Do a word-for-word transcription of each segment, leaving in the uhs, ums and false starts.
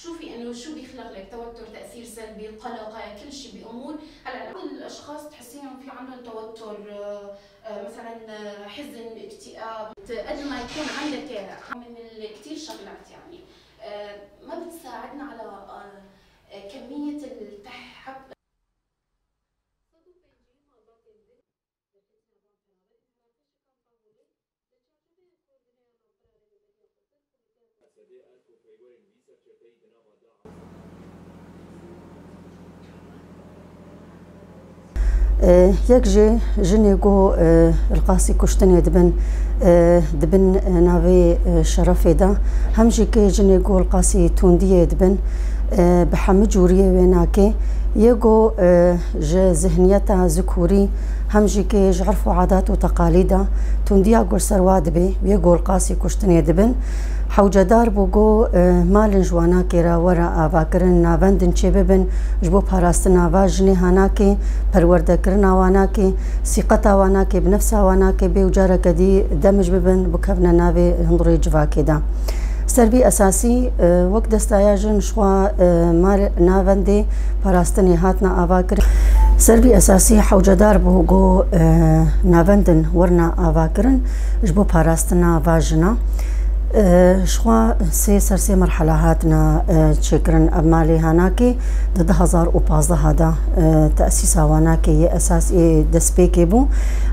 شوفي إنه شو بيخلق لك توتر، تأثير سلبي، قلق، كل شيء بأمور. هلأ الأشخاص تحسيهم في عندهم توتر، آه، آه، مثلًا، آه، حزن، اكتئاب. قد ما يكون عندك من ال-، كتير شغلات، يعني، آه، ما بتساعدنا على، آه، آه، كمية التحب-. Yek jê jinê ku, e, li qasî kuştinê dibin, e, dibin, e, navê, e, şerefê de, hem jî kê jinê ku li qasî tundiyê dibin, e, bi hemû cûriyê wê nake. Yê ku, e, ji zihniyeta zikûrî hem jî kê ji erf û adat û teqalîda tundiya ku li ser wa dibe, yê ku li qasî kuştinê dibin. Hewcedar bû ku, e, malên ji wanakê re were avakirin, navendin çêbibin ji bo parastina va jinê hanakê, perwerdekirina wanakê, sîqeta wanakê, bi nefsa wanakê bê û careke dî demij bibin bikevine navê hundirê civakê de. Ser vî esasî, e, wek destaya jin ji xwe, e, mal navendê parastinê hatina avakirin. Ser vî esasî hewcedar bû ku, e, navendin werna avakirin ji bo parastina va jina. E, ji xwe sê ser sê merhela hatina, e, çêkirin. Ev malê hanakê di du hezar û pazdeh de, e, tesîsa wanakê yê esas ê destpêkê bû.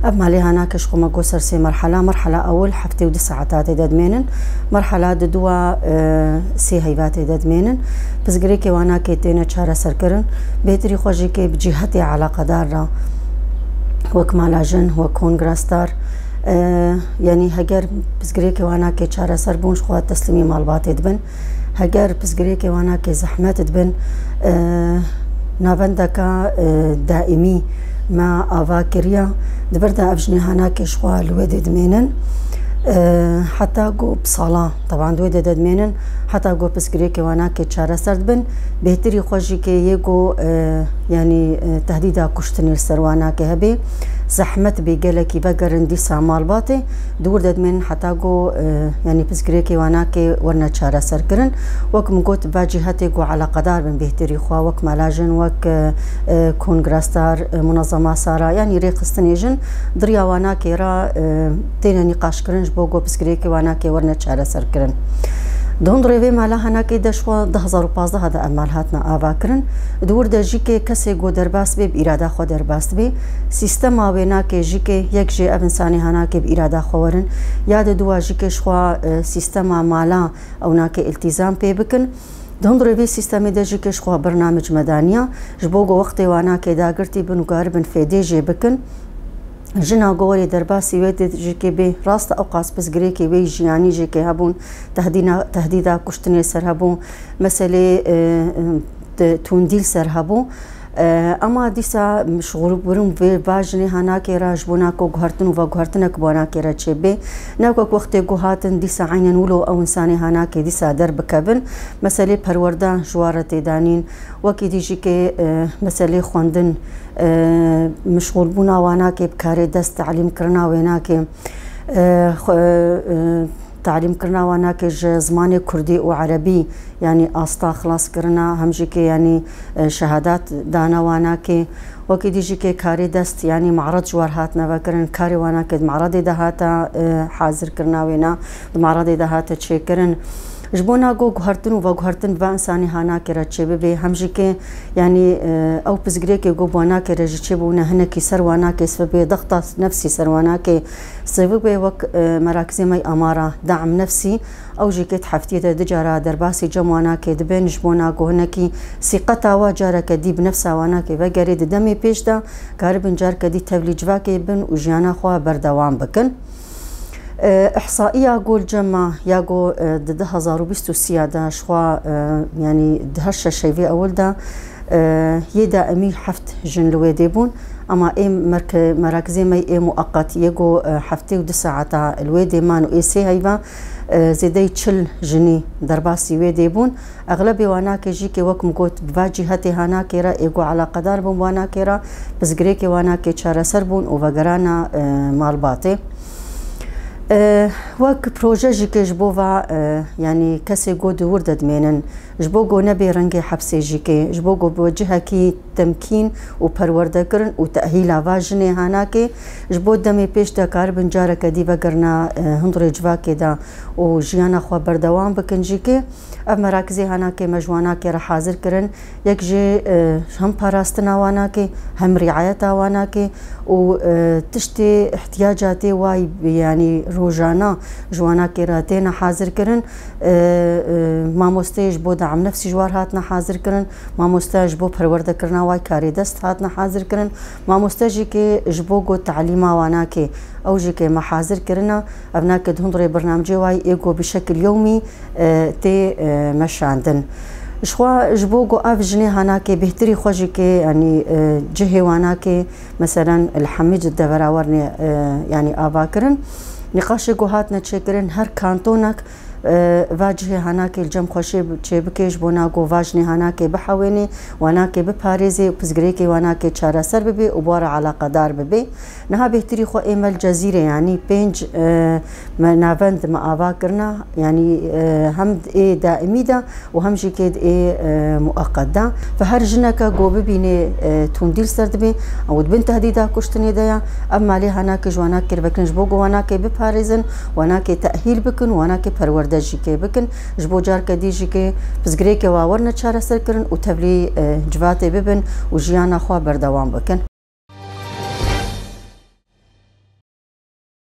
Ev malê hanakê ji xwe me got ser sê merhela. Merhela ewil heftê û du saeta tê de dimênin. Merhela diduwa, e, sê heyva tê de dimênin. Pirsgirêkê wanakê têne çareserkirin. Bêhtirî xwe jî kê bi cîhetê eleqedar re, wek mala jin, wek kongra star, e, yanî heger pirsgirêkê wanakê çareser bûn, ji xwe teslîmî malbatê dibin. Heger pirsgirêkê wanakê zehmet dibin, e, navendeka, e, daîmî me ava kiriya. Di vir de ev jinê hanakê ji xwe li wê dê dimênin. E, heta ku bi sala, teban di wê dê de dimênin, heta ku pirsgirêkê wanakê çareser dibin, bêhtirî xwe jî kê yê ku, e, yanî, e, tehdîda kuştinê li ser wanakê hebe, zehmet bê gelekî vegerin dîsa malbatê, di wir de dimênin heta ku, e, yanî pirsgirêkê wanakê werine çareserkirin. Wek min got, va cîhetê ku eleqedar bin bêhtirî xwe, wek mala jin, wek, e, e, kongra star, e, munezema sara, yanî rêxistinê jin, di riya wanakê re, e, têne nîqaşkirin ji bo ku pirsgirêkê wanakê werine çareserkirin. Di hundirê vê mala hanakê de ji xwe du hezar û pazdeh de ev mal hatina avakirin. Di wir de jî kê kesê ku derbas bê, bi îrada xwe derbas dibe. Sîstema wê nake jî kê yek jê ev însanê hanakê bi îrada xwe werin, ya di dua jî kê ji xwe, e, sîstema mala ew nake îltîzam pê bikin. Di hundirê vê sîstemê de jî kê ji xwe bernamij medaniya, ji bo ku wextê wanakê dagirtî bin û karibin fêdê jê bikin. Jina ku werê derbasî wê dê jî kê bê, rast e ewqas pirsgirêkê wê jiyanî jê kê hebûn, tehdîna-, tehdîda kuştinê ser hebû, meselê, e, e, de tundî li ser hebû. E, ema dîsa şixulbûn vê va jinê hanakê re ji bona ku guhertin û veguhertinek bi wanakê re çêbê. Ne wek wextê ku hatin dîsa eynen wilo ew însanê hanakê dîsa derbikevin. Meselê perwerde ji wan re tê danîn. Wekî dî jî kê, e, meselê xwendin, e, mişxulbûna wanakê bi karê dest, telîmkirina wênakê, e, xwe, e, telîmkirina wanakê ji zimanê kurdî û erebî, yanî asta xilaskirina, hem jî kê, yanî, e, şehadat dana wanakê. Wekî dî jî kê karê dest, yanî me'red ji wan hatine vekirin, karê wanakê di me'redê de hate, e, hazirkirina wêna, di me'redê de hate çêkirin. Ji bona ku guhertin û veguhertin bi va însanê hanakê re çêbibe, hem jî kê, yanî, e, ew pirsgirêkê ku bi wanakê re jî çêbûne, hinekî ser wanakê sivibê, dexta nefsî ser wanakê sivibê, wek, e, merakizê me yê Amara, daim nefsî, ew jî kê di heftiyê de du cara derbasî cem wanakê dibin, ji bona ku hinekî sîqeta wa careke dî bi nefsa wanakê vegerê, di demê pêş de karibin careke dî tevlî civakê bin û jiyana xwe berdewam bikin. E, îhsaiya ku li cem me ya ku, e, di du hezar û bîst û sê de ji xwe, e, yanî di her şeş heyvê ewil de, e, yê daîmî heft jin li wê dê bûn. Ema ê merke-, merakizê me yê mueqet yê ku, e, heftê û du saeta li wê dê man û ê sê heyva, e, zêdeyî çil jinî derbasî wê dê bûn. Exlebê wanakê jî kê wek min got, bi va cîhetê hanakê re, ê ku eleqedar bin wanakê re, pirsgirêkê wanakê çareser bûn û vegerana, e, malbatê. E, wek proje jî kê ji bo va, e, yanî kesê ku di wir de dimênin, Ji bo ku nebê rengê hepsê jî kê, ji bo ku bi cihekî temkîn û perwerdekirin û tehîla va jinê hanakê, ji bo demê pêş de karibin careke dî vegirina, e, hundirê civakê de û jiyana xwe berdewam bikin jî kê. Ev merakizê hanakê me ji wanakê re hazir kirin. Yek jê, e, hem parastina wanakê, hem rîayeta wanakê û, e, tiştê ihtiyaca tê way, yanî rojana ji wanakê re têne hazir kirin. E, e, mamosteyê ji bo dam nefsî ji war hatine hazir kirin. Mamoste ji bo perwerdekirina way karê dest hatine hazir kirin. Mamoste jî kê ji bo got talîma wanakê, ew jî kê me hazir kirine. Ev nake di hundirê bernamcê way ê ku bi şekil yewmî, e, tê, e, meşandin. Ji xwe, ji bo ku ev jinê hanakê bêhtirî xwe jî kê, yanî, e, cihê wanakê, meselen, li hemî cih devera wernê, e, yanî ava kirin. Nîqaşê ku hatine çêkirin, her kantonek, e, va cihê hanakê li cem xwe şê-, çêbike, ji bona ku va jinê hanakê bihewênê, wanakê biparêzê û pirsgirêkê wanakê çareser bibe û bi wa re eleqedar bibe. Niha bêhtirî xwe ê me li Cezîrê, yanî pênc, e, me navend me ava kirina, yanî, e, hem di ê daîmî de û hem jî kê di ê, e, mueqet de. Ve her jineke ku bibînê, e, tundî li ser dibê, ew di bin tehdîda kuştinê de ye. Ev malê hanakê ji wanakê re vekirin ji bo ku wanakê biparêzin, wanakê tehîl bikin, wanakê perwerde jî kê bikin. Ji bo carke dî jî kê pirsgirêkê wa werine çareser kirin û tevlî, e, civatê bibin û jiyana xwe berdewam bikin.